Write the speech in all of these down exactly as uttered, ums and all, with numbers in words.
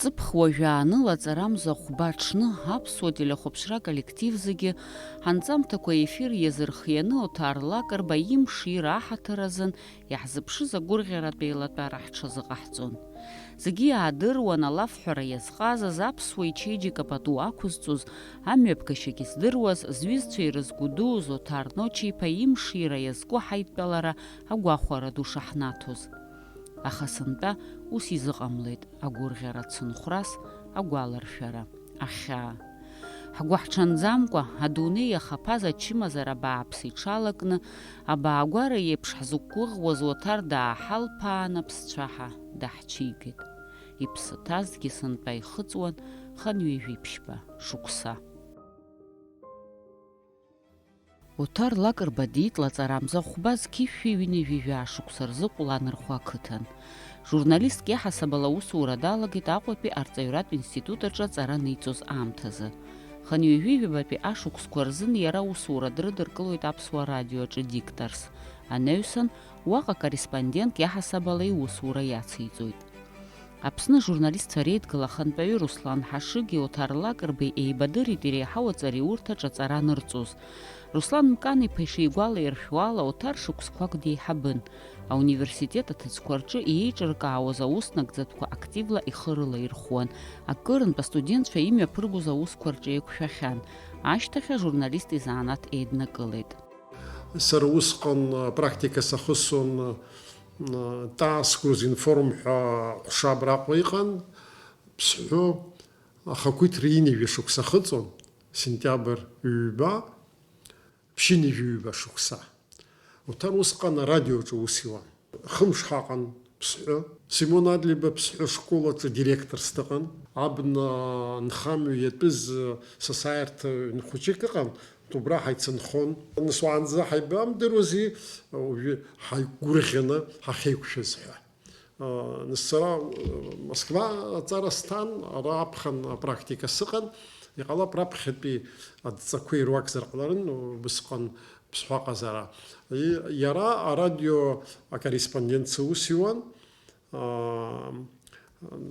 Ҵыԥх уажәааны лаҵарамза хәба аҽны аԥсуа телехәаԥшра коллектив зегьы ҳанҵамҭақәа ефир иазырхианы Оҭар Лакрба имшира аҳаҭыр азын иаҳзыԥшыз агәырӷьаратә еилатәара ҳҽазыҟаҳҵон. Зегьы иаадыруан алафҳәара иазҟазаз, аԥсуа ичеиџьыка пату ақәызҵоз, амҩаԥгашьагьы здыруаз, зҩызцәа ирызгәыдууз Оҭар Ночи-иԥа имшира иазку ҳаидтәалара агәахәара ду шаҳнаҭоз. Аха сынтәа ус изыҟамлеит агәырӷьара цынхәрас агәаларшәара, ахьаа. Ҳгәы ҳҽанӡамкәа, адунеи иахаԥаз ачымазара бааԥс иҽалакны, абаагәара иеиԥш ҳзықәгәыӷуаз Оҭар дааҳалԥаан аԥсцәаҳа даҳчигеит. Иԥсы ҭазҭгьы сынтәа ихыҵуан хынҩажәи ԥшьба шықәса. Оҭар Лакрба диит лаҵарамза хәба зқьышәи ҩынҩажәи жәаа шықәса рзы Ҟәланырхәа ақыҭан. Журналистк иаҳасабала аусура далагеит Аҟәатәи арҵаҩратә институт аҿы аҵара аниҵоз аамҭазы. Хынҩажәи жәабатәи ашықәсқәа рзын иара аусура дрыдыркылоит Аԥсуа радио аҿы дикторс анаҩсан, уаҟа корреспондентк иаҳасабала иусура иациҵоит. Аԥсны ажурналистцәа реидгыла ахантәаҩы Руслан Ҳашыги Оҭар Лакрбеи еибадырит иреиҳау аҵареиурҭаҿ аҵара анырҵоз. Руслан Мкан-иԥа ишигәалаиршәо ала, Оҭар шықәсқәак деиҳабын. Ауниверситет аҭыӡқәа рҿы иеиҿыркаауаз аус нагӡатәқәа активла ихы рылаирхәуан. Акырынтә астудентцәа имҩаԥыргоз аусқәа рҿы еиқәшәахьан. Ашьҭахь ажурналист изанааҭ еиднакылеит. Сара усҟан практика сахысон, Таас Грузинформ ҳәа ҟәша абраҟа иҟан, Ԥсҳәы ахақәиҭра ҩынҩажәа шықәса ахыҵуан, сентиабр ҩба, ԥшьынҩажәи ҩба шықәса. Оҭар усҟан арадиоаҿы аус иуан. Хымш ҳаҟан Ԥсҳәы. Симон Адлеиба Ԥсҳәы ашкол аҿы директорс дыҟан. Абна нхамҩа иатәыз, сасааирҭа ҩны хәыҷык ыҟан, убра ҳаицынхон. Нас уаанӡа ҳаибамдыруази, уажәы ҳаигәырӷьаны ҳахьеиқәшәаз ҳәа. Нас сара Москва аҵара сҭан, ара аԥхын апрактика сыҟан. Иҟалап, раԥхьатәи адҵақәа ируакзар ҟаларын, убысҟан Ԥсҳәаҟазара. И-, иара арадио акорреспондент аус иуан. Аа,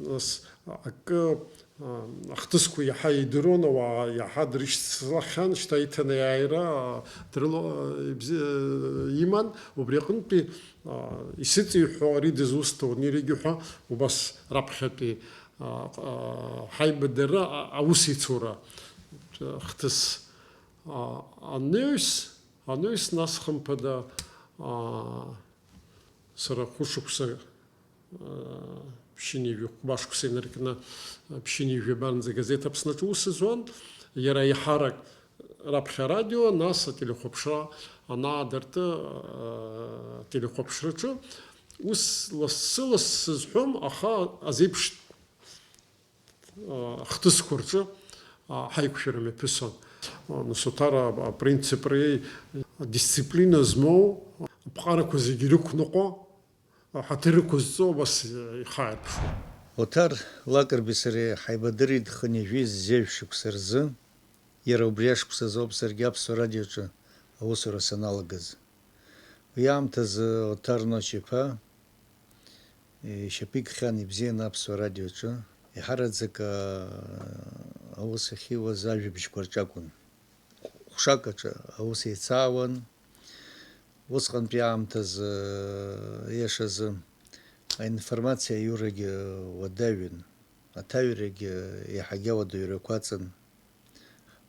нас акы, аа, ахҭысқәа иаҳа идыруан, ауаа иаҳа дрышьцылахьан, шьҭа иҭанеиааира, аа, дрыло-, ибзи-, иман. Убри аҟынтәи, аа, исыҵиҳәо ари дызусҭоу, анирагьы ҳәа, убас раԥхьатәи, аа, аа, ҳаибадырра, а-, аусеицура хҭыс, аа, анаҩс, анаҩс, нас, хымԥада, аа, сара хәышықәса, аа, ԥшьынҩажәи хәба шықәса инаркны, ԥшьынҩажәи жәабаҟа агазеҭ Аԥсны аҿы аус зуан, иара еиҳарак раԥхьа арадио, нас ателехәаԥшра анаадырты, аа, ателехәаԥшраҿы ус лассы-лассы сызҳәом, аха азеиԥш ахҭысқәа рҿы, а, ҳаиқәшәара мҩаԥысон. А, нас Оҭар, а, апринципреи адисциплина змоу, аԥҟарақәа зегьы ирықәныҟәо, а, ҳаҭыр ықәызҵо, убас ихаирԥшуан. Оҭар Лакрби сареи ҳаибадырит хынҩажәи зеижә шықәса рзы, иара убри ашықәсазоуп саргьы Аԥсуа радиоҿы аусура саналагаз. Уи аамҭазы Оҭар Ночи-иԥа ишьапы икхьан ибзианы Аԥсуа радиоаҿы, еиҳараӡак, аа, аус ахьиуаз ажәабжьқәа рҿы акәын. Ҟәшак аҿы аус еицаауан. Усҟантәи аамҭазы, иашазы, аинформациа аиурагьы уадаҩын, аҭаҩрагьы еиҳагьы ауадаҩрақәа аҵан.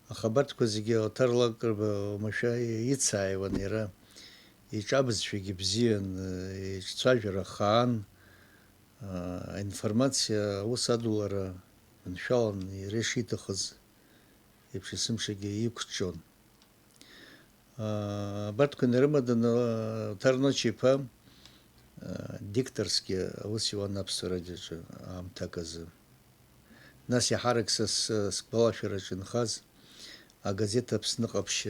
Аха абарҭқәа зегьы Оҭар Лакрба уамашәа ицааиуан иара, иҿабызшәагьы бзиан, иҿцәажәара хаан, аинформациа аус адулара маншәалан иара ишиҭахыз еиԥш есымшагьы иқәҷҷон. Абарҭқәа инарымаданы Оҭар Ночи-иԥа дикторсгьы аус иуан Аԥсуа радиоҿы аамҭак азы. Нас иаҳарак са с-, сгәалашәараҿы инхаз агазеҭ Аԥсны Ҟаԥшь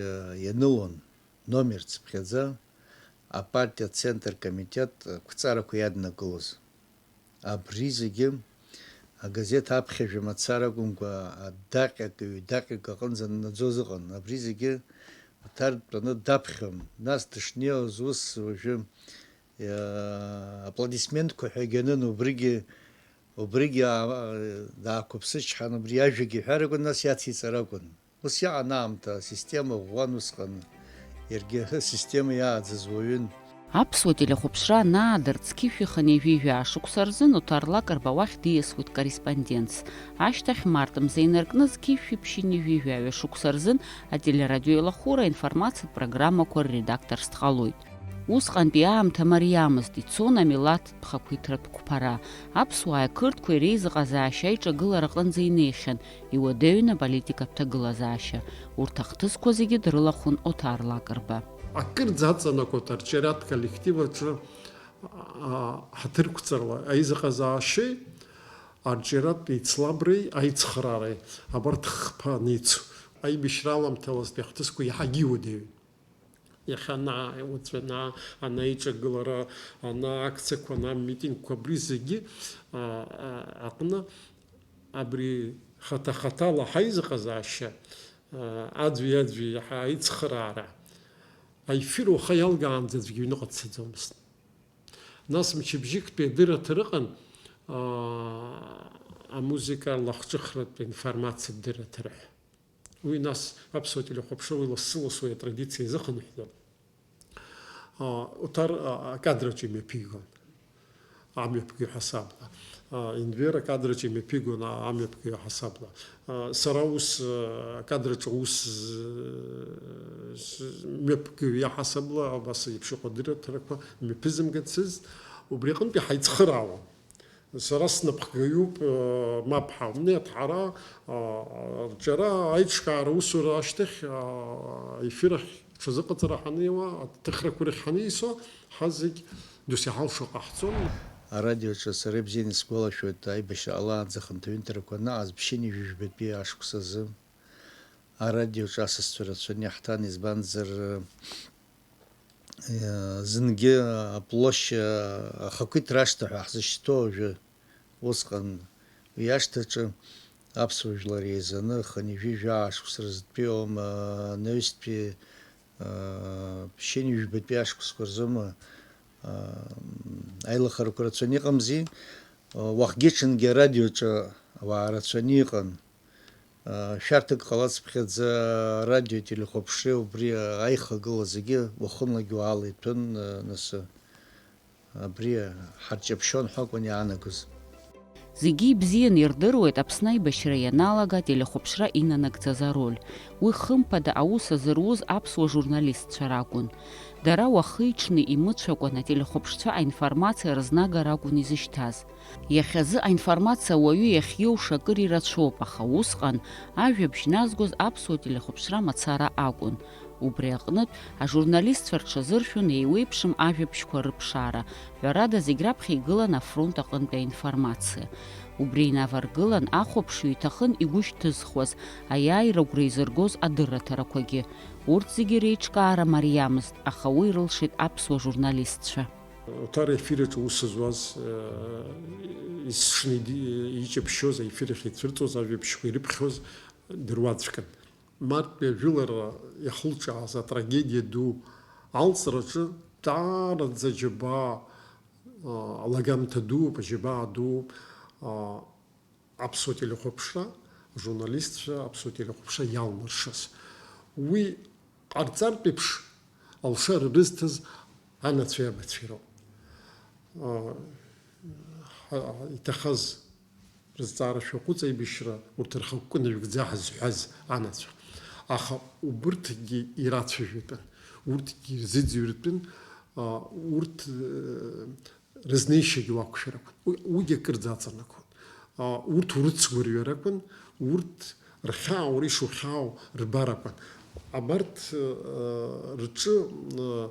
ианылон, номер цыԥхьаӡа, апартиа Центр комитет ақәҵарақәа иаднакылоз. Абри зегьы агазеҭ аԥхьажәа мацара акәымкәа, адаҟьак, ҩдаҟьак аҟынӡа ннаӡоз ыҟан. Абри зегьы Оҭар дтәаны даԥхьон. Нас дышнеиуаз ус уажәы, иа-, аплодисментқәа ҳәагьы анын, убригьы Убригьы аа, даақәыԥсычҳан, убри иажәагьы иҳәар акәын, нас иациҵар акәын. Ус иаан аамҭа асистема ӷәӷәан усҟан, иаргьы асистема иааӡаз уаҩын. Аԥсуа телехәаԥшра анаадырт, зқьышәи хынҩажәи жәаа шықәса рзын Оҭар Лакрба уахь диасуеит корреспондентс. Ашьҭахь март мза инаркны зқьышәи ԥшьынҩажәи жәаҩа шықәса рзын ателерадиоеилахәыра аинформациатә программақәа рредакторс дҟалоит. Усҟантәи аамҭа мариамызт, ицон амилаҭтә хақәиҭратә қәԥара. Аԥсуааи ақырҭқәеи реизыҟазаашьа аиҿагылара аҟынӡа инеихьан, иуадаҩын аполитикатә ҭагылазаашьа. Урҭ ахҭысқәа зегьы дрылахәын Оҭар Лакрба. Акырӡа аҵанакуеит арҿиаратә коллектив аҿы, а, ҳаҭырқәҵарала аизыҟазаашьеи арҿиаратә еицлабреи аицхраареи, абарҭ хԥа анеицу. Аибашьра аламҭалазтәи ахҭысқәа иаҳагьы иуадаҩын. Иахьа ана, уаҵәы ана, ана аиҿагылара, ана акциақәа, ана амитингқәа, абри зегьы, а, а, аҟны абри хаҭа-хаҭала ҳаизыҟазаашьа, а, аӡәи-аӡәи ҳаицхыраара, аефир уаха иалгаанӡа аӡәгьы аҩныҟа дцаӡомызт. Нас мчыбжьыктәи адырраҭара ыҟан, а, амузыка лахҿыхратә информациатә дырраҭара ҳәа. Уи нас аԥсуа телехәаԥшра уи лассы-лассы уи атрадициа изыхынҳәӡом. А, Оҭар, а, акадраҿы имҩаԥигон. Амҩаԥгаҩ ҳасабла. А, Енвер акадраҿы имҩаԥигон, а, амҩаԥгаҩ ҳасабла. А, сара ус, а, акадраҿы ус з-, з-, мҩаԥгаҩ иаҳасабла, абас еиԥш иҟоу адырраҭарақәа мҩаԥызымгацызт. Убри аҟынтәи ҳаицхыраауан. Сара снапхгаҩуп, э, мап ҳауп. Нет, ҳара, э, арҿиара, аиҿкаара аусура ашьҭахь, э, ефир ахь ҽазыҟаҵара ҳанеиуа, аҭыхрақәа рахь ҳанеисо, ҳазегь досу иҳалшо ҟаҳҵон. Арадиоҿы сара ибзианы исгәалашәоит, аибашьра ҟалаанӡа хынҭаҩынҭрақәа анаҟаз ԥшьынҩажәи жәбатәи ашықәс азы арадиоҿы асасцәа рацәаны иаҳҭан, избанзар, Зынгьы аплоща ахақәиҭра ашҭа ҳәа ҳзышьҭоу уажәы усҟан, уи ашҭаҿы аԥсуа жәлар еизаны хынҩажәи жәаа шықәса рзытәи аума, анаҩстәи, аа, ԥшьынҩажәбатәи ашықәсқәа рзоума, аа, аилахарақәа рацәаны иҟамзи, уахгьы-ҽынгьы арадиоҿы ауаа рацәаны иҟан. Шәарҭак ҟалацыԥхьаӡа арадиои ателехәаԥшреи убри аихагыла зегьы уахынлагьы уаала иҭәын, нас абри ҳарҷаԥшьон ҳәа акәын иаанагоз. Зегьы ибзианы ирдыруеит Аԥсны аибашьра ианалага ателехәаԥшра инанагӡаз ароль. Уи хымԥада аус азыруз аԥсуа журналистцәа ракәын. Дара уахи-ҽни имыцәакәан ателехәаԥшцәа аинформациа рызнагара акәын изышьҭаз. Иахьазы аинформациа ауаҩы иахьиуша акыр ирацәоуп, аха усҟан ажәабжь назгоз аԥсуа телехәаԥшра мацара акәын. Убри аҟнытә, ажурналистцәа рҽазыршәон еиуеиԥшым ажәабжьқәа рыԥшаара, ҳәарада, зегь раԥхьа игылан афронт аҟынтәи аинформациа. Убри инаваргылан ахәаԥшҩы иҭахын игәы шьҭызхуаз, аиааира агәра изыргоз адырраҭарақәагьы. Урҭ зегьы реиҿкаара мариамызт, аха уи рылшеит аԥсуа журналистцәа. Оҭар ефир аҿы аус зуаз, э, есшны иди-, иҷаԥшьоз, аефир ахь ицәырҵуаз ажәабжьқәа ирыԥхьоз дыруаӡәкын. Марттәи ажәылара иахылҿааз атрагедиа ду алҵраҿы даараӡа џьабаа, э, алагамҭа дууп, аџьабаа дууп, э, аԥсуа телехәаԥшра, ажурналистцәа аԥсуа телехәаԥшра иалнаршаз. Уи ҟарҵартә еиԥш алшара рызҭаз анацәеи абацәеи роуп. А, ҳа-, иҭахаз рызҵаара шәаҟәыҵ аибашьра, урҭ рхықәкы нажәгӡа ҳазҳәаз анацәа. Аха убырҭгьы ирацәажәатәын, урҭгьы ирзыӡырҩтәын, а, урҭ, э, рызнеишьагьы уақәшәар акәын. Уи, уигьы акырӡа аҵанакуан. А, урҭ урыцгәырҩар акәын, урҭ рхьаа уара ишухьаау рбар акәын. Абарҭ, э, рҿы, э,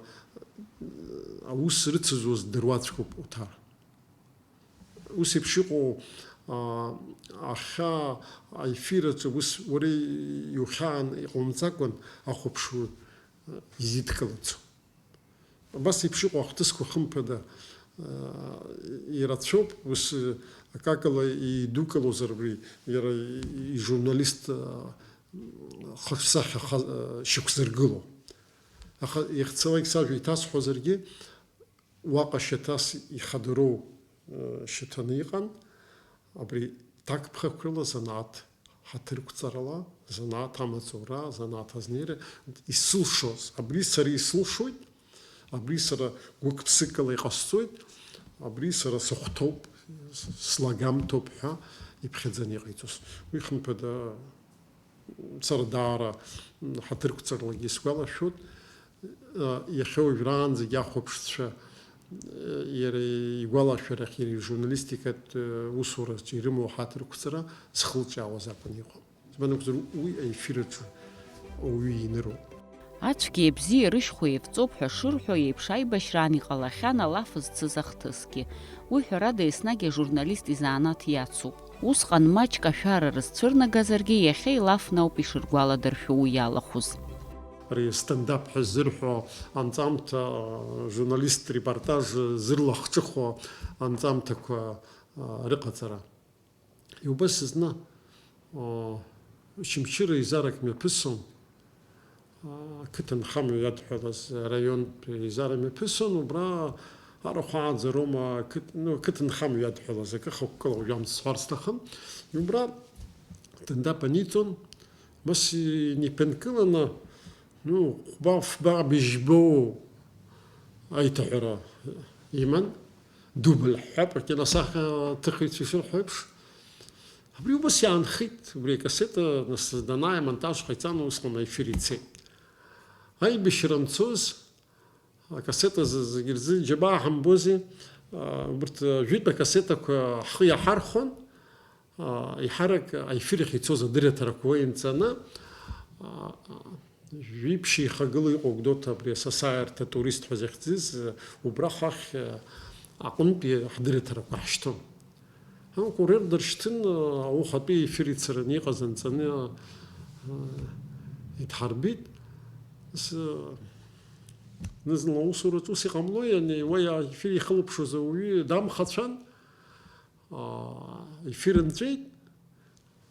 аус рыцызуаз дыруаӡәкуп Оҭар. Ус еиԥш иҟоу, а, ахьаа аефир аҿы ус уара иухьаан иҟоумҵакәан ахәаԥшуа, э, изидкылаӡом. Абас еиԥш иҟоу ахҭысқәа хымԥада, аа, ирацәоуп, ус, акакала идукылозар убри, иара ижурналист, аа, хыҿсахьа ха-, шьақәзыргыло. Аха иахьцалак сажәа иҭасҳәозаргьы, уаҟа шьаҭас ихадароу, аа, шьаҭаны иҟан. Абри ҭакԥхықәрала, занааҭ ҳаҭырқәҵарала, занааҭ амаҵура, занааҭ азнеира исылшоз, абри сара исылшоит, абри сара гәык-ԥсыкала иҟасҵоит, абри сара сыхәҭоуп, слагамҭоуп ҳәа иԥхьаӡаны иҟаиҵоз. Уи хымԥада, сара даара ҳаҭырқәҵарлагьы исгәалашәоит. Иахьа уажәраанӡагь ахәаԥшцәа, иара игәалашәарахь, иара ижурналистикатә усураҿы ирымоу ҳаҭырқәҵара зхылҿиаауаз акәын иҟоу. Избан акәзар, уи аефир аҿы ауаҩы иныруп. Ацәгьеи абзиеи рышьхәа еивҵоуп ҳәа шырҳәо еиԥш, аибашьраан иҟалахьан алаф зцыз ахҭысгьы. Уи, ҳәарада, еснагь ажурналист изанааҭ иацуп. Усҟан маҷк ашәара рызцәырнагазаргьы, иахьа илафны ауп ишыргәаладыршәо уи иалахәыз. Ари стендап ҳәа ззырҳәо анҵамҭа, журналисттә репортаж зырлахҿыхуа анҵамҭақәа рыҟаҵара. Иубас зны, Очамчыра еизарак мҩаԥысон, ақыҭанхамҩа иадҳәалаз араионтә еизара мҩаԥысон, убра арахә ааӡароума, ақыҭ-, ну, ақыҭанхамҩа иадҳәалаз, акы хықәкыла уажәы амц сҳәар сҭахым. Убра стендап аниҵон, Нас инеиԥынкыланы, ну, хәба-фба быжьбоу аиҭаҳәара иман, дубль ҳҳәап, акиносахьаҭыхҩцәа ишырҳәо еиԥш. Абри убас иаанхеит, убри акассета нас данааимонтаж ҟаиҵан, усҟан аефир ицеит. Аибашьра анцоз, Акассета з-, зегьы рзы џьабаа ҳамбози, а, убарҭ, а, жәытә акассетақәа ҳхы иаҳархәон, а, еиҳарак аефир ахь ицоз адырраҭарақәа уа инҵаны, а, а, жәиԥшь еихагылоу иҟоу Гәдоуҭа абри асасааирҭа турист ҳәа захьӡыз, а, убра хахь, а, аҟынтәи ҳдырраҭарақәа ҳшьҭон. Акурьер дыршьҭын, аухатәи ефир ицараны иҟаз анҵаны, а, идҳарбеит. С-, зны-зынла аусураҿы ус иҟамлои, ани уа аефир ихылаԥшуаз ауаҩы дамхацәан, а, ефир нҵәеит.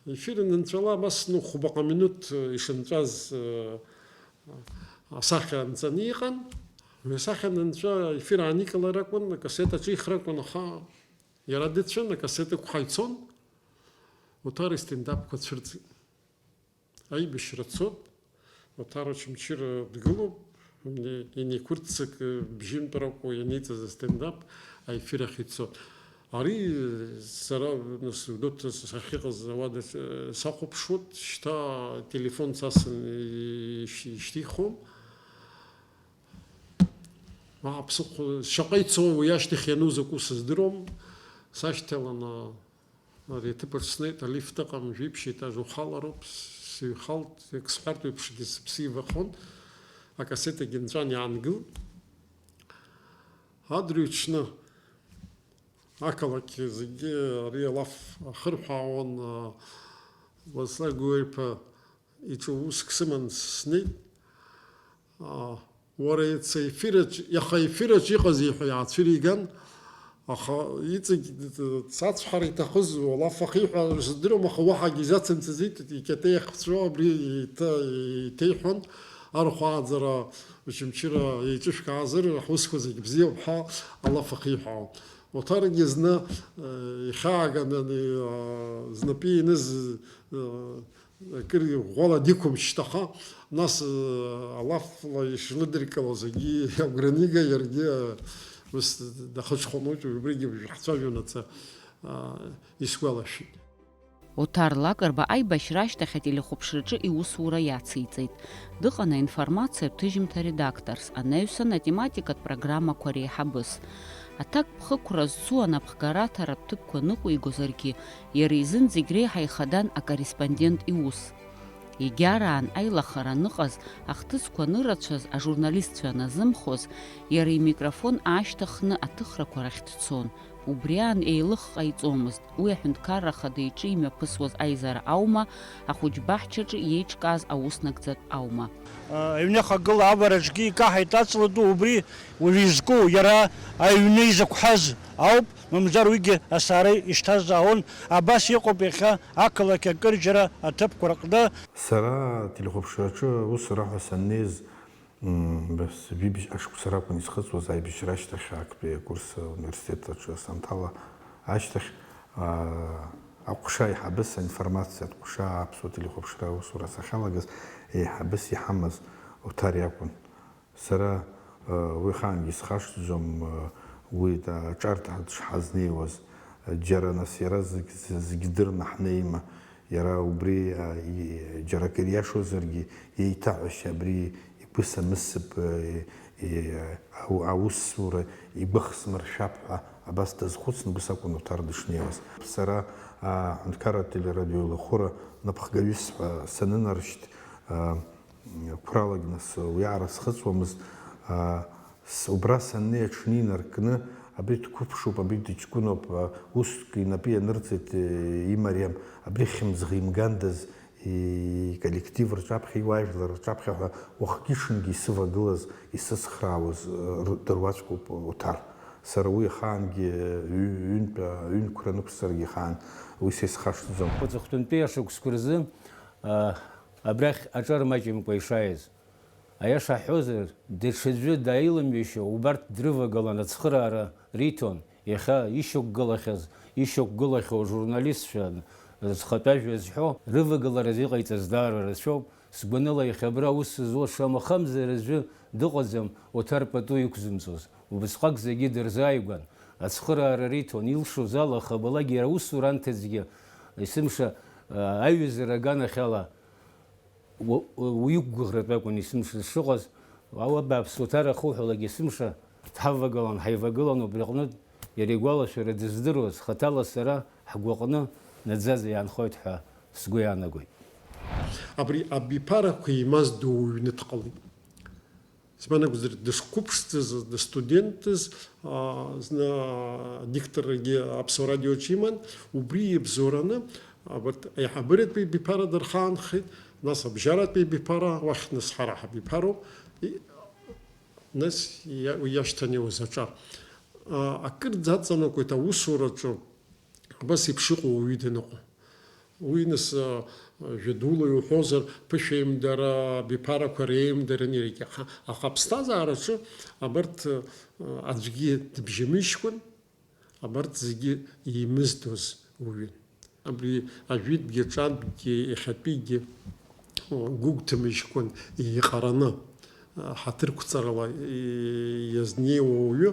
Ефир анынҵәала, абас, ну, хәбаҟа минуҭ ишынҵәаз, а, асахьа анҵаны иҟан. Уи асахьа анынҵәа, ефир ааникылар акәын, акассета аҿихра акәын, аха Иара дыцәан, акассета ықәҳа ицон, Оҭар истендапқәа цәырҵит. Аибашьра цот, Оҭар Очамчыра дгылоуп, инеиқәырццак бжьынтәрақәа ианиҵаз астендап аефир ахь ицот. Ари сара, нас, Гәдоуҭа сахьыҟаз ауада сахәаԥшуеит, шьҭа телефон сасын ишьҭихуам. Уа, ԥсыхәа, шаҟа ицо уи ашьҭахь иану закәу сыздыруам. Сашьҭаланы ари аҭыԥаҿ снеит, алифт ыҟам, жәиԥшь етаж ухалароуп, сыҩхалт, егьсҳәартә еиԥшгьы сыԥсы ивахон, акассетагьы нҵәан иаангылт. Адырҩаҽны ақалақь зегьы ари алаф ахырҳәаауан, Владислав Георгиԥа иҿы уск сыман снеит. Уара иацы аефираҿ, иаха аефираҿ иҟазеи ҳәа иаацәыриган, аха иҵегь сацәҳара иҭахыз алаф ахиҳәа сыздыруам, аха уаҳагьы изацымҵаӡеит, икьатеиах ԥҵәо абри иҭа-, иҭеиҳәон, арахә ааӡара Очамчыра еиҿышәкаазар, ҳусқәа зегь бзиоуп ҳәа алаф ахиҳәаауан. Оҭаргьы зны, э, ихьааганы, э, знапы ианыз, э, акыр ӷәӷәала диқәымшьҭ, аха нас, э, алафла ишлыдыркылоз егьи агәра анига, иаргьы, э, ус дахыҽхәон, убригьы ҳцәажәон аца, э, исгәалашәеит. Оҭар Лакрба аибашьра ашьҭахь ателехәаԥшраҿы иусура иациҵеит. Дыҟан аинформациатә ҭыжьымҭа редакторс, анаҩсан атематикатә программақәа реиҳабыс. Аҭакԥхықәра зцу анапхгараҭаратә ҭыԥқәа ныҟәигозаргьы, иара изын зегь реиҳа ихадан акорреспондент иус. Егьараан аилахара аныҟаз, ахҭысқәа анырацәаз, ажурналистцәа аназымхоз, иара имикрофон аашьҭыхны аҭыхрақәа рахь дцон. Убри аан еилых ҟаиҵомызт, уи аҳәынҭқарра ахада иҿы имҩаԥысуаз аизара аума, ахәыҷбаҳчаҿы иеиҿкааз ауснагӡатә аума. Аҩныҟа гыла авараҿгьы икаҳаит аҵла ду, убри уажә изку иара аҩны изықәҳаз ауп, мамзар уигьы асаара ишьҭазаауан. Абас иҟоуп иахьа ақалақь акырџьара аҭыԥқәа рҟны. Сара ателехәаԥшраҿы аусура ҳәа саннеиз, Мм, бас, ҩажәи бжь ашықәса ракәын исхыҵуаз аибашьра ашьҭахь, актәи акурс ауниверситет аҿы санҭала ашьҭахь, Аҟәша аиҳабыс, аинформациатә ҟәша, аԥсуа телехәаԥшра аусура сахьалагаз аиҳабыс иҳамаз Оҭар иакәын. Сара, уи ахаангьы исхашҭӡом, уи аҿарҭа дшҳазнеиуаз, џьара нас иара зегь, зегь дырны ҳнеима, иара убри, џьара акыр иашозаргьы, еиҭаҳәашьа абри Игәы самысып, аусура игәы хсмыршәап ҳәа абас дазхәыцны убас акәын Оҭар дышнеиуаз. Сара аҳәынҭқарратә телерадиоеилахәыра напхгаҩыс ҳәа санынаршьҭ, қәралагь нас уиаара схыҵуамызт. Убра саннеи аҽны инаркны, абри дқәыԥшуп, абри дыҷкәыноуп, уск инапы ианырҵеит, имариам, абри хьымӡӷ имгандаз, иколлектив рҿаԥхьа, иуаажәлар рҿаԥхьа ҳәа уахгьы-ҽынгьы исывагылаз, исыцхраауаз, р-, дыруаӡәкуп Оҭар. Сара уи ахаангьы ҩ-, ҩынтә, ҩынқәра нықәсыргьы ахаан, уи са исхашҭӡом. Аҵыхәтәантәи ашықәсқәа рзы, а, абрахь аҿар маҷымкәа ишааиз, аиаша ҳҳәозар, даҽаӡәы дааиламҩашьо убарҭ дрывагылан ацхыраара риҭон, иахьа ишьақәгылахьаз, ишьақәгылахьоу ажурналистцәа зхатәы ажәа зҳәо рывагылараз иҟаиҵаз даара рацәоуп. Сгәаныла, иахьа абра аус зуа шамахамзар аӡәы дыҟаӡам, Оҭар пату иқәзымҵоз. Убысҟак зегьы дырзааигәан, ацхыраара риҭон, илшоз ала хабалак иара аусура анҭыҵгьы, есымша, а, аиҩызара аганахьала, Уа-, уа-, уиқәгәыӷратә акәын есымша дшыҟаз, ауаа бааԥс Оҭар ахуҳәалак есымша дҳавагылан, ҳаивагылан, убри аҟнытә иара игәалашәара дыздыруаз, хаҭала сара ҳгәаҟны наӡаӡа иаанхоит ҳәа сгәы иаанагоит. Абри абиԥарақәа имаз дуаҩны дҟалеит. Избан акәзар, дышқәыԥшӡаз, дыстудентыз, аа, зны дикторгьы Аԥсуа радиоаҿы иман, убри ибзоураны, абарҭ аиҳабыратәи абиԥара дырхаанхеит, нас абжьаратәи абиԥара, уахь нас ҳара ҳабиԥароуп, и-, нас иа-, уи иашьҭан иуаз аҿар. Аа, акырӡа аҵанакуеит аусураҿы, Абас еиԥш иҟоу уаҩы даныҟоу. Уи нас, а, жәадула иуҳәозар, ԥышәеимдара, абиԥарақәа реимдаран иаргьы. Аха, аха аԥсҭазаараҿы абарҭ, а, аӡәгьы дыбжьамыжькәан, абарҭ зегьы еимыздоз уаҩын. Абри ажәытәгьы, ҿантәгьы, иахьатәигьы гәыгәҭамыжькәан еиҟараны, ҳаҭырқәҵарала иазнеиуа уаҩы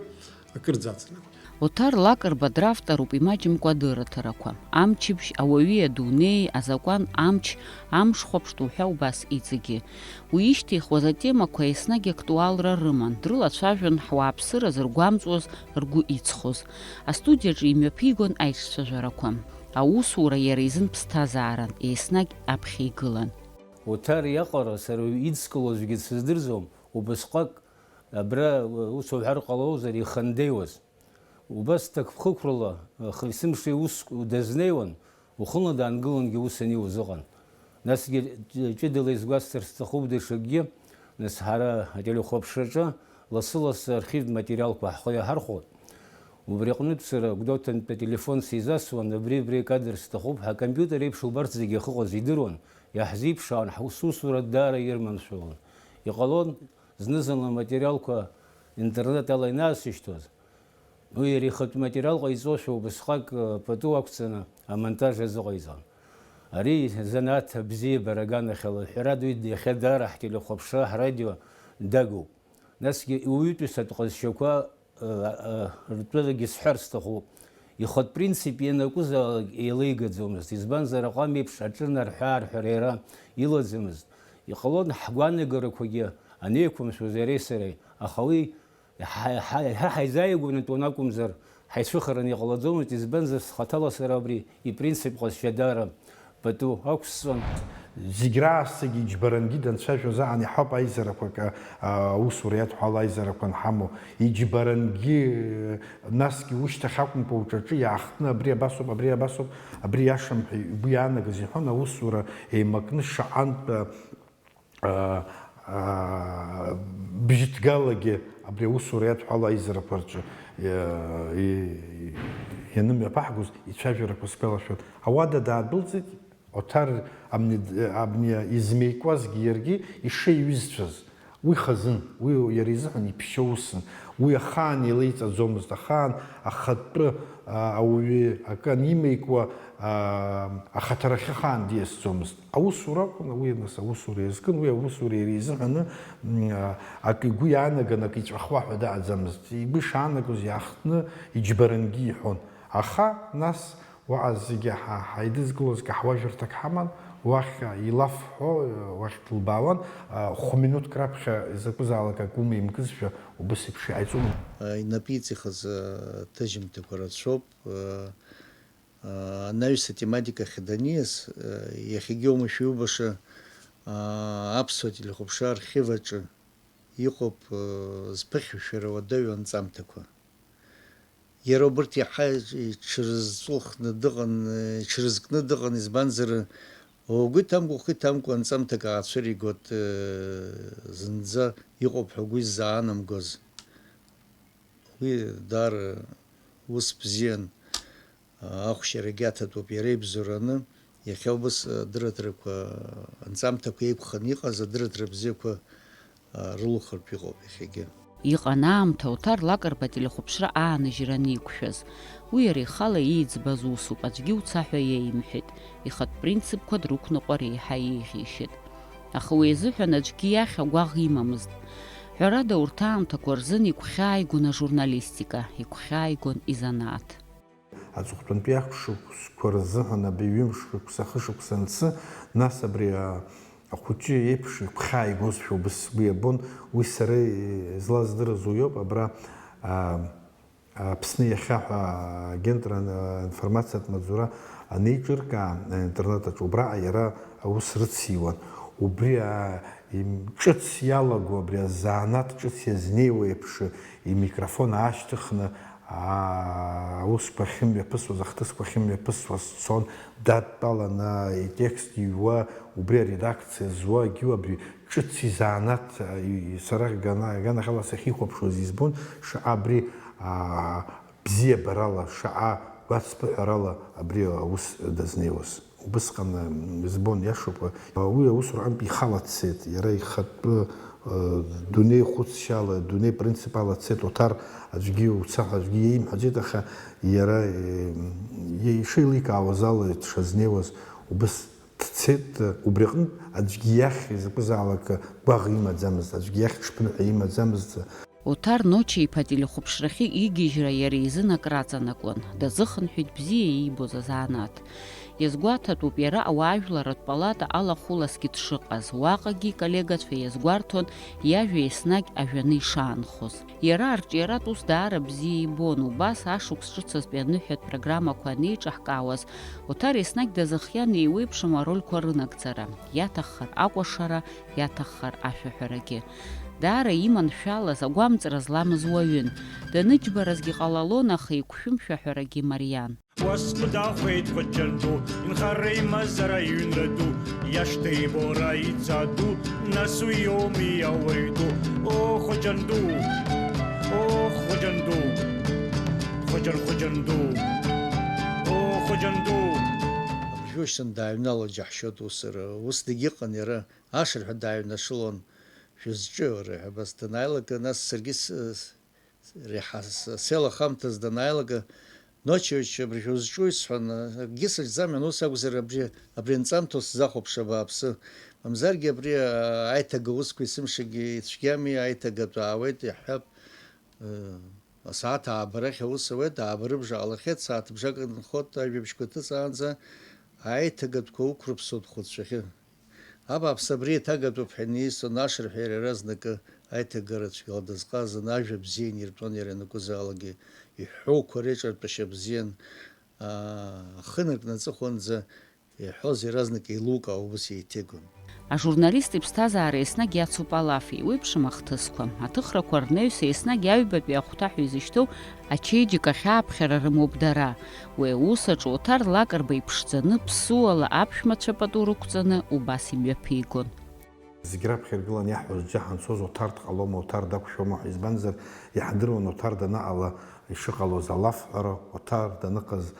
акырӡа аҵанакуеит. Оҭар Лакрба дравторуп имаҷымкәа адырраҭарақәа, Амчыбжь, Ауаҩи адунеии, Азакәан, Амч, Амшхәаԥштә уҳәа убас иҵегьы. Уи ишьҭихуаз атемақәа еснагь актуалра рыман, дрылацәажәон ҳуааԥсыра зыргәамҵуаз, ргәы иҵхоз. Астудиаҿы имҩаԥигон аиҿцәажәарақәа. Аусура иара изын ԥсҭазааран, еснагь аԥхьа игылан. Оҭар иаҟара сара идскылозгьы дсыздырӡом, убасҟак абра ус уҳәар ҟалозар ихандеиуаз. Убас ҭакԥхықәрала, х-, есымша иус дазнеиуан, ухынла даангылангьы ус аниуз ыҟан. Насгьы ҷ-, ҷыдала изгәасҭар сҭахуп даҽакгьы, нас ҳара ателехәаԥшраҿы лассы-лассы архивтә материалқәа ҳхы иаҳархәон. Убри аҟнытә сара Гәдоуҭантәи ателефон сизасуан, абри-абри акадр сҭахуп, ҳакомпиутер еиԥш убарҭ зегьы ахьыҟаз идыруан, иаҳзеиԥшаауан, ҳусусура даара ирманшәалон. Иҟалон, зны-зынла аматериалқәа интернет ала инаасышьҭуаз, уи иара ихатә материал ҟаиҵошәа убасҟак, э, пату ақәҵаны амонтаж азыҟаиҵон. Ари занааҭ абзиабара аганахьала, ҳәарада, уи иахьа даара ҳтелехәаԥшра, ҳрадио дагоуп. Насгьы иуаҩытәыҩсатә ҟазшьақәа, э, э, ртәыгьы сҳәар сҭахуп. Ихатә принцип ианакәызаалак еилеигаӡомызт, избанзар, аҟәам еиԥш аҿынарҳәаарҳәара иара илаӡамызт. Иҟалон ҳгәаанагарақәагьы анеиқәымшәоз иареи сареи, аха уи Ҳа, ҳа, ҳа ҳаизааигәанатәуан акәымзар, ҳаицәыхараны иҟалаӡомызт, избанзар, схаҭала сара абри ипринцип ҟазшьа даара пату ақәсҵон. Зегь раасҭагьы иџьбарангьы данцәажәо заҟан иаҳауп аизарақәак, а, аусура иадҳәало аизарақәа анҳамоу. Иџьбарангьы, насгьы ушьҭахь акәымкәа уҿаҿы иаахтны абри абасоуп, абри абасоуп, абри иашам ҳәа игәы иаанагаз иҳәон, аусура еимакны шаҟантә, а, а, бжьҭгалагьы абри аусура иадҳәало аизарақәа рҿы, иа-, и-, ианымҩаԥаҳгоз ицәажәарақәа сгәалашәоит. Ауада даадәылҵит, Оҭар абни, абни измеикуазгьы иаргьы ишеиҩызцәаз. Уи хазын, уи иара изыҳәан иԥшьа усын. Уи ахаан илеиҵаӡомызт, ахаан ахатәы, а, ауаҩы акы анимеикуа, а, ахаҭарахьы ахаан диасӡомызт. Аусура акәын, уи нас аусура иазкын, уи аусура иара изыҳәаны, м, а, акы игәы иаанаган, акы иҵәахуа ҳәа дааӡамызт. Игәы ишаанагоз иаахтны иџьбарангьы иҳәон. Аха, нас, уаҟа зегьы ҳа-, ҳаидызкылозгьы ҳуажәырҭак ҳаман, уахь илафҳәо, уахь дылбаауан, хә-минуҭк раԥхьа изакәызаалак акы умеимкызшәа, убыс еиԥш иааиҵон. Инапы иҵихыз аҭыжьымҭақәа рацәоуп. Анаҩс атематика ахь даниас, иахьагьы оумашәа иубаша, аԥсуа телехәаԥшра архив аҿы иҟоуп, зԥыхьашәара уадаҩу анҵамҭақәа. Иара убырҭ иаҳа иҽырызҵәылхны дыҟан, иҽырызкны дыҟан, избанзар, угәы иҭамкәа, ухы иҭамкәа анҵамҭак аацәыригоит, зынӡа иҟоуп ҳәа угәы изаанамгоз. Уи даара ус бзиан, ахәшьарагьы аҭатәуп иара ибзоураны. Иахьа убыс адырраҭарақәа, анҵамҭақәа еиқәханы иҟаз адырраҭара бзиақәа, а, рылухыртә иҟоуп иахьагьы. Иҟан аамҭа Оҭар Лакрба ателехәаԥшра ааныжьра аниқәшәаз. Уи иара ихала ииӡбаз усуп, аӡәгьы уца ҳәа иеимҳәеит. Ихатә принципқәа дрықәныҟәар еиҳа еиӷьишьеит. Аха уи азыҳәан аӡәгьы иахь агәаӷ имамызт. Ҳәарада, урҭ аамҭақәа рзын игәхьааигон ажурналистика, игәхьааигон изанааҭ. Аҵыхәтәантәи ахәшықәсқәа рзыҳәан абри ҩымшықәса, хышықәса анцы, нас абри, а, ахәыҷы еиԥш игәхьааигозшәа убыс сгәы иабон, уи сара излаздырыз уиоуп, абра, а, Аԥсны иахьа ҳәа агентра, а, информациатә маҵзура анеиҿыркаа, аинтернет аҿы, убраҟа иара аус рыциуан. Убри, а, им-, ҿыц иалаго, абри азанааҭ ҿыц иазнеиуа еиԥш, имикрофон аашьҭыхны, аа, аусқәа ахьымҩаԥысуаз, ахҭысқәа ахьымҩаԥысуаз цон, дадтәаланы итекст иҩуа, убри аредакциа зуа, егьиу абри ҿыц изанааҭ, а, и-, и-, сара гана-, аганахьала сахьихәаԥшуаз избон, шаҟа абри, аа, бзиабарала, шаҟа гәацԥыҳәарала абри аус дазнеиуаз. Убысҟан, м, избон, иашоуп, уи аусураҟынтә ихала дцеит, иара ихатәы, э, дунеи хәыцшьала, дунеи принципала дцеит, Оҭар аӡәгьы уца ҳәа аӡәгьы иеимҳәаӡеит, аха иара, э, м, ишеиликаауаз ала дшазнеиуаз убыс дцеит, э, убри аҟынтә аӡәгьы иахь изакәызаалак гәаӷ имаӡамызт, аӡәгьы иахь ҽԥныҳәа имаӡамызт. Оҭар Ноча-иԥа ателехәаԥшрахьы игьежьра иара изын акраҵанакуан, дазыхынҳәит бзиа иибоз азанааҭ. Иазгәаҭатәуп иара ауаажәларратә палата алахәыласгьы дшыҟаз, уаҟагьы иколлегацәа иазгәарҭон иажәа еснагь ажәаны ишаанхоз. Иара арҿиаратә ус даара бзиа ибон, убас ашықәс ҿыцазтәи аныҳәатә программақәа анеиҿаҳкаауаз, Оҭар еснагь дазыхиан еиуеиԥшым арольқәа рынагӡара, иаҭаххар акәашара, иаҭаххар ашәаҳәарагьы. Даара иманшәалаз, агәамҵра зламыз уаҩын. Даныџьбаразгьы ҟалалон, аха игәшәымшәаҳәарагьы мариан. Уасгәы дахәеит Хәыҷантәу, инхара имазара иҩнра ду, иашҭа ибора иҵа ду, нас уи иоуми ауаҩ ду? О, Хәыҷантәу! О, Хәыҷантәу! Хәыҷан, Хәыҷантәу! О, Хәыҷантәу! Абыржәы шьҭан дааҩнало џьаҳшьоит усура, ус дагьыҟан иара. Ашырҳәа дааҩнашылон, шәызҿу, рҳәа, абас данааилак, нас саргьы с-, с-, реиҳа с-, сеилахамҭаз данааилак, Ночевич, абри шәызҿуи сҳәан, акгьы сыҿӡам, ус акәзар, абри, абри анҵамҭоу сзахәаԥш, абааԥсы. Мамзаргьы абри, а, аиҭага усқәа есымшагьы ицәгьами, аиҭагатә аауеит, иаҳҳәап, э, асааҭ ааба рахь аус ауеит, ааба рыбжа ҟалахьеит, сааҭ бжак нхоит, ажәабжьқәа ҭыҵаанӡа аиҭагатәқәа уқәрыԥсоит хәыцәахьы. Абааԥс, абри аиҭагатәуп ҳәа инеисон ашырҳәа иара иаразнакы аиҭагара цәгьала дазҟазан, ажәа бзиа иниртәон иара ианакәызаалакгьы, иҳәоуқәа реиҿартәашьа бзиан, аа, ахы наркны аҵыхәанӡа иҳәоз иаразнак еилукаауа убас еиҭеигон. Ажурналист иԥсҭазаара еснагь иацуп алаф, еиуеиԥшым ахҭысқәа. Аҭыхрақәа рнаҩс еснагь аҩбатәи ахәҭаҳәа изышьҭоу ачеиџьыка ахьааԥхьара рымоуп дара. Уи аус аҿы Оҭар Лакрба иԥшӡаны, ԥсуала аԥшәмацәа пату рықәҵаны убас имҩаԥигон. Зегь раԥхьа иргылан иаҳҳәоз џьаҳа анцоз Оҭар дҟалома, Оҭар дақәшәома ҳәа, избанзар, иаҳдыруан Оҭар данаҟала ишыҟалоз алафҳәара, Оҭар даныҟаз,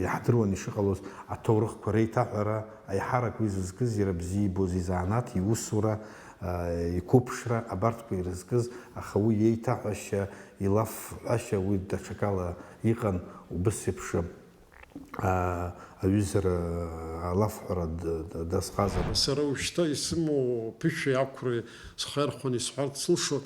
Иаҳдыруан ишыҟалоз аҭоурыхқәа реиҭаҳәара, аиҳарак уи зызкыз иара бзиа ибоз изанааҭ, иусура, иқәыԥшра, абарҭқәа ирызкыз, аха уи иеиҭаҳәашьа, илафҳәашьа уи даҽакала иҟан, убыс еиԥш, аҩызара алафҳәара д-, д-, дазҟазан. Сара уажәшьҭа исымоу ԥышәеи ақәреи схы иархәаны исҳәарц сылшоит,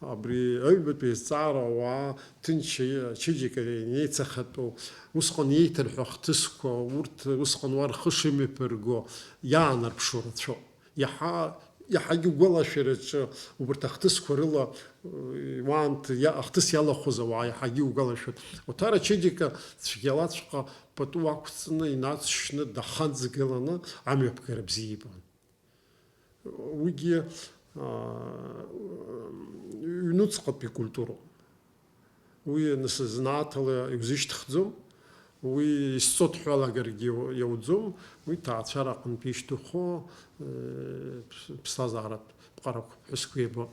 абри аҩбатәи азҵаара ауаа ҭынч ачеиџьыка инеицахатәу, усҟан иеиҭарҳәо ахҭысқәа, урҭ усҟан уа рхы шымҩаԥырго иаанарԥшуа рацәоуп. Иаҳа, иаҳагьы угәалашәараҿы убарҭ ахҭысқәа рыла, э, уаант-, иа-, ахҭыс иалахәыз ауаа иаҳагьы угәалашәоит. Оҭар ачеиџьыка цәгьалаҵәҟьа пату ақәҵны, инацшьны, дахаҵгыланы амҩаԥгара бзиа ибон. Уигьы, аа, ҩнуҵҟатәи культуроуп. Уи нас знааҭала иузышьҭыхӡом, уи исҵоит ҳәа алагарагьы иауӡом, уи ҭаацәара аҟынтә ишьҭыху, э, ԥс-, ԥсҭазааратә ԥҟарақәа ҳәа сгәы иабо.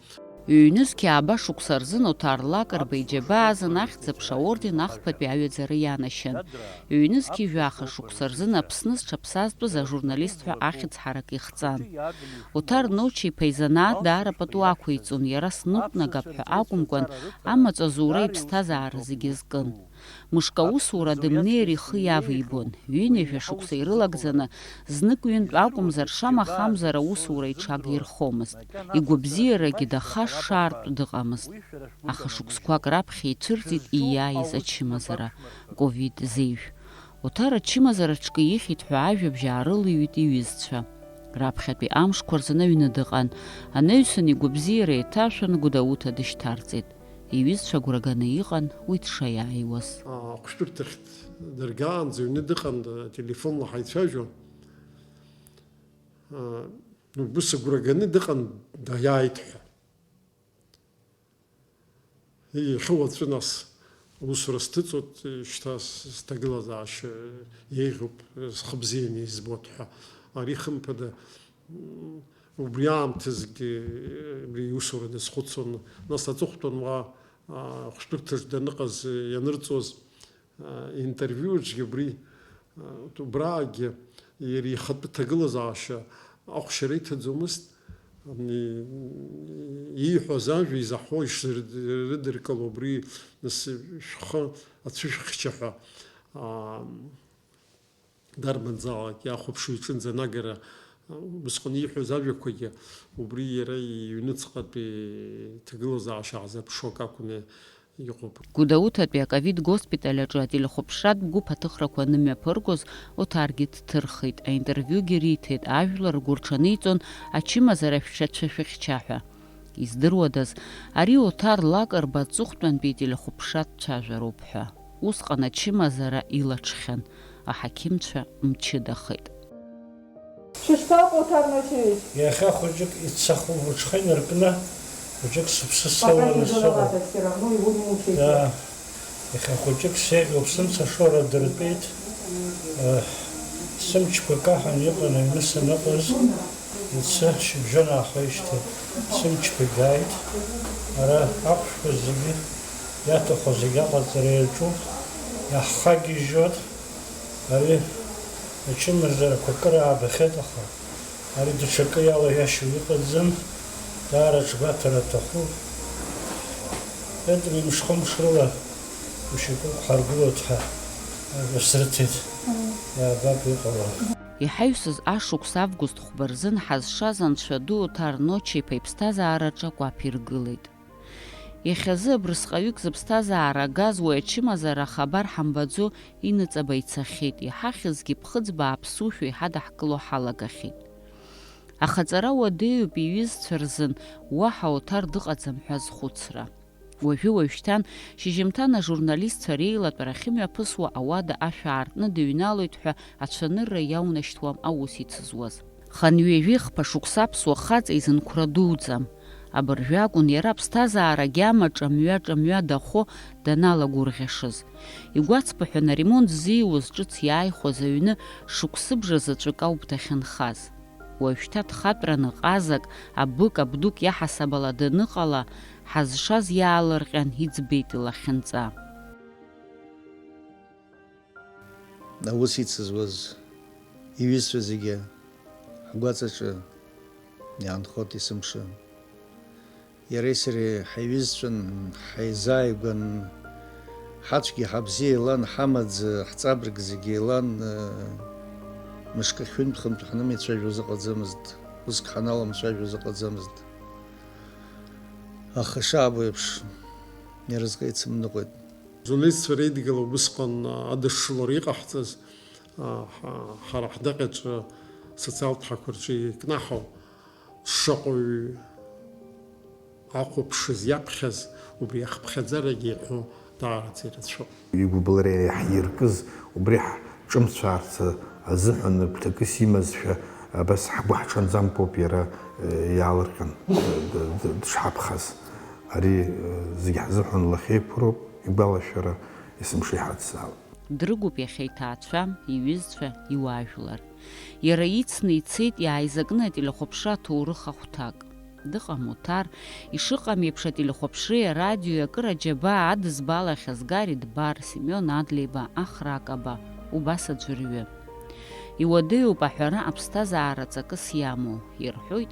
Ҩнызқьи ааба шықәса рзын Оҭар Лакрба иџьабаа азын Ахьӡ-аԥша аорден ахԥатәи аҩаӡара ианашьан. Ҩнызқьи жәаха шықәса рзын Аԥсны зҽаԥсазтәыз ажурналист ҳәа ахьӡ ҳарак ихҵан. Оҭар Ночи-иԥа изанааҭ даара пату ақәиҵон, иара снықәнагап ҳәа акәымкәан, амаҵ азура иԥсҭазаара зегьы азкын. Мышкы аусура дымнеир ихы иавибон. Ҩынҩажәа шықәса ирылагӡаны, знык-ҩынтә акәымзар, шамахамзар аусура иҽагирхомызт. Игәабзиарагьы дахашшаартә дыҟамызт. Аха шықәсқәак раԥхьа ицәырҵит ииааиз ачымазара, ковид зеижә. Оҭар ачымазара аҿкы ихьит ҳәа ажәабжь аарылҩит иҩызцәа. Раԥхьатәи амшқәа рзын аҩны дыҟан. Анаҩсан игәабзиара еиҭашәан, Гәдоуҭа дышьҭарҵеит. Иҩызцәа агәра ганы иҟан уи дшаиааиуаз. Ахәшәтәырҭахь дыргаанӡа аҩны дыҟан, ателефонла ҳаицәажәон. Убыс агәра ганы дыҟан, даиааит ҳәа. Иахьа уаҵәы нас аусура сҭыҵуеит, шьҭа с-, сҭагылазаашьа еиӷьуп, схы бзианы избоит ҳәа. Ари, хымԥада, м, убри аамҭазгьы, абри иусура дазхәыцуан. Нас аҵыхәтәан уа, а, ахәшәтәырҭаҿ даныҟаз, ианырҵоз, а, интервиуаҿгьы убри, а, убраагьы иара ихатәы ҭагылазаашьа ахәшьара иҭаӡомызт. Ани, ииҳәоз ажәа изаҳәо ишрыдыркыло убри, нас, шәхы ацәышәхьча ҳәа, а, дарбанзаалак иахәаԥшуа иҿынӡа анагара, а, убысҟан ииҳәоз ажәақәагьы убри иара иҩныҵҟатәи ҭагылазаашьа аазырԥшуа акакәны иҟоуп. Гәдоуҭатәи аковид госпиталь аҿы ателехәаԥшратә гәыԥ аҭыхрақәа анымҩаԥыргоз, Оҭаргьы дҭырхит, аинтервиугьы риҭеит, ажәлар ргәы рҽаниҵон ачымазара шәҽацәышәыхьча ҳәа. Издыруадаз, ари Оҭар Лакрба аҵыхәтәантәи ателехәаԥшратә цәажәароуп ҳәа. Усҟан ачымазара илаҽхьан, аҳақьымцәа мчыдахеит. Шәышԥаҟоу, Ҭармашьевич? Иахьа хәыҷык ицаху быҽха инаркны, хәыҷык сыԥсы сауаны сыҟоуп. Пока не узнавато, всё равно его не учите. Да. Иахьа хәыҷык сеиӷьуп, сымцашоура дыртәеит. Э, сымчқәа каҳан иҟан аҩны саныҟаз, иацы шьыбжьон аахижьҭеи сымчқәагь ааит. Ара ахәшәқәа зегьы иаҭаху зегьы аҟаҵара иаҿуп, иаҳхагьежьуеит. Ари ачымазарақәа акыр аабахьеит, аха ари даҽакы иалаиашьо иҟаӡам, даара аҽгәаҭара аҭахуп. Итәи мышхымш рыла ушьапык ҳаргылоит ҳәа ажәа срыҭеит. Иаабап иҟало. Иҳаҩсыз ашықәс август хәба рзын ҳазшаз анцәа ду Оҭар Ночи-иԥа иԥсҭазаараҿы акәаԥ иргылеит. Иахьазы абрысҟаҩык зыԥсҭазаара агаз уи ачымазара ахабар ҳамбаӡо иныҵаба ицахьеит, иҳахьызгьы ԥхыӡ бааԥсушәа иҳадаҳкыло ҳалагахьеит. Аха аҵара уадаҩуп иҩызцәа рзын, уаҳа Оҭар дыҟаӡам ҳәа азхәыцра. Уажәы-уажәшьҭан, шьыжьымҭан ажурналистцәа реилатәара ахьымҩаԥысуа ауада ашә аартны дыҩналоит ҳәа ацәанырра иаунашьҭуам аус ицызуаз. Хынҩажәи хԥа шықәса аԥсуа хаҵа изынқәра дуӡӡам. Абыржәы акәын иара аԥсҭазаара агьама ҿамҩа-ҿамҩа дахо даналагәырӷьашаз. Игәацԥыҳәан аремонт ззиуз ҿыц иааихәаз аҩны шықәсыбжа заҵәык ауп дахьынхаз. Уажәшьҭа дхатәраны ҟазак, абык, абдук иаҳасаб ала даныҟала, ҳазшаз иаалырҟьан иӡбеит илахьынҵа. Аус ицызуаз иҩызцәа зегьы ҳгәаҵаҿы иаанхоит есымша. Иареи сареи ҳаиҩызцәан, ҳаизааигәан, ҳацәгьа ҳабзиа еилан, ҳамаӡа, ҳҵабырг зегьы еилан, мышкы хьынтә-хынтә ҳнымеицәажәоз ыҟаӡамызт, уск ҳаналамцәажәоз ыҟаӡамызт. Аха шаабо еиԥш, иара зҟы еицымныҟәеит. Зулеиццәа реидгыла убысҟан адышшылара иҟаҳҵаз, а, ҳа-, ҳара ҳдаҟьаҿы асоциалтә ҳақәа рҿы икнаҳау шаҟаҩ ахәаԥшыз иаԥхьаз убри ахыԥхьаӡарагьы иҳәо даараӡа ирацәоуп. Игәыбылра иаҳиркыз убри ҳҿымцәаарц азыҳәан гәҭакыс имазшәа абас ҳгәы ҳҽанӡамкәоуп иара, э, иаалырҟьан, э, д-, д-, дшҳаԥхаз. Ари, э, зегь ҳзыҳәан лахьеиқәроуп, игәалашәара есымша иҳацзаауеит. Дрыгуп иахьа иҭаацәа, иҩызцәа, иуаажәлар. Иара ицны ицеит иааизакны ателехәаԥшра аҭоурых ахәҭак. Дыҟам Оҭар, ишыҟам еиԥш ателехәаԥшреи арадиои акыр аџьабаа адызбалахьаз Гари Дбар, Семион Адлеиба, Ахра Акаба, убас аӡәырҩы. Иуадаҩуп аҳәара аԥсҭазаара ҵакыс иамоу, ирҳәоит,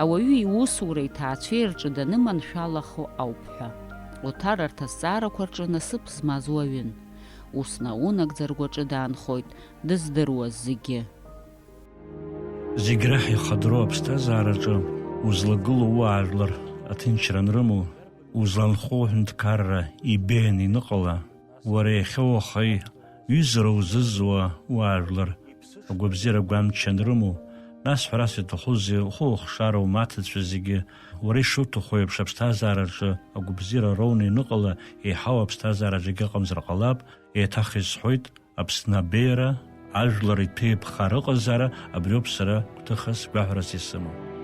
ауаҩы иусура иҭаацәеи рҿы даныманшәалахо ауп ҳәа. Оҭар арҭ азҵаарақәа рҿы насыԥ змаз уаҩын. Ус наунагӡа ргәаҿы даанхоит дыздыруаз зегьы. Зегь раҳ ихадроу аԥсҭазаараҿы узлагылоу уаажәлар аҭынчра анрымоу, узланхо уҳәынҭқарра ибеианы иныҟала, уара иахьа уаха ҩызара узызуа уаажәлар агәабзиара гәамч анрымоу, нас ҳәарас иаҭахузеи, ухы ухшара умаҭацәа зегьы, уара ишуҭаху еиԥш аԥсҭазаараҿы агәабзиара роуны иныҟала, еиҳау аԥсҭазаараҿ егьыҟамзар ҟалап, еиҭах исҳәоит, Аԥсны абеиара, ажәлар иҭеиԥхар ыҟазаара, абриоуп сара гәҭыхас, гәаҳәарас исымоу.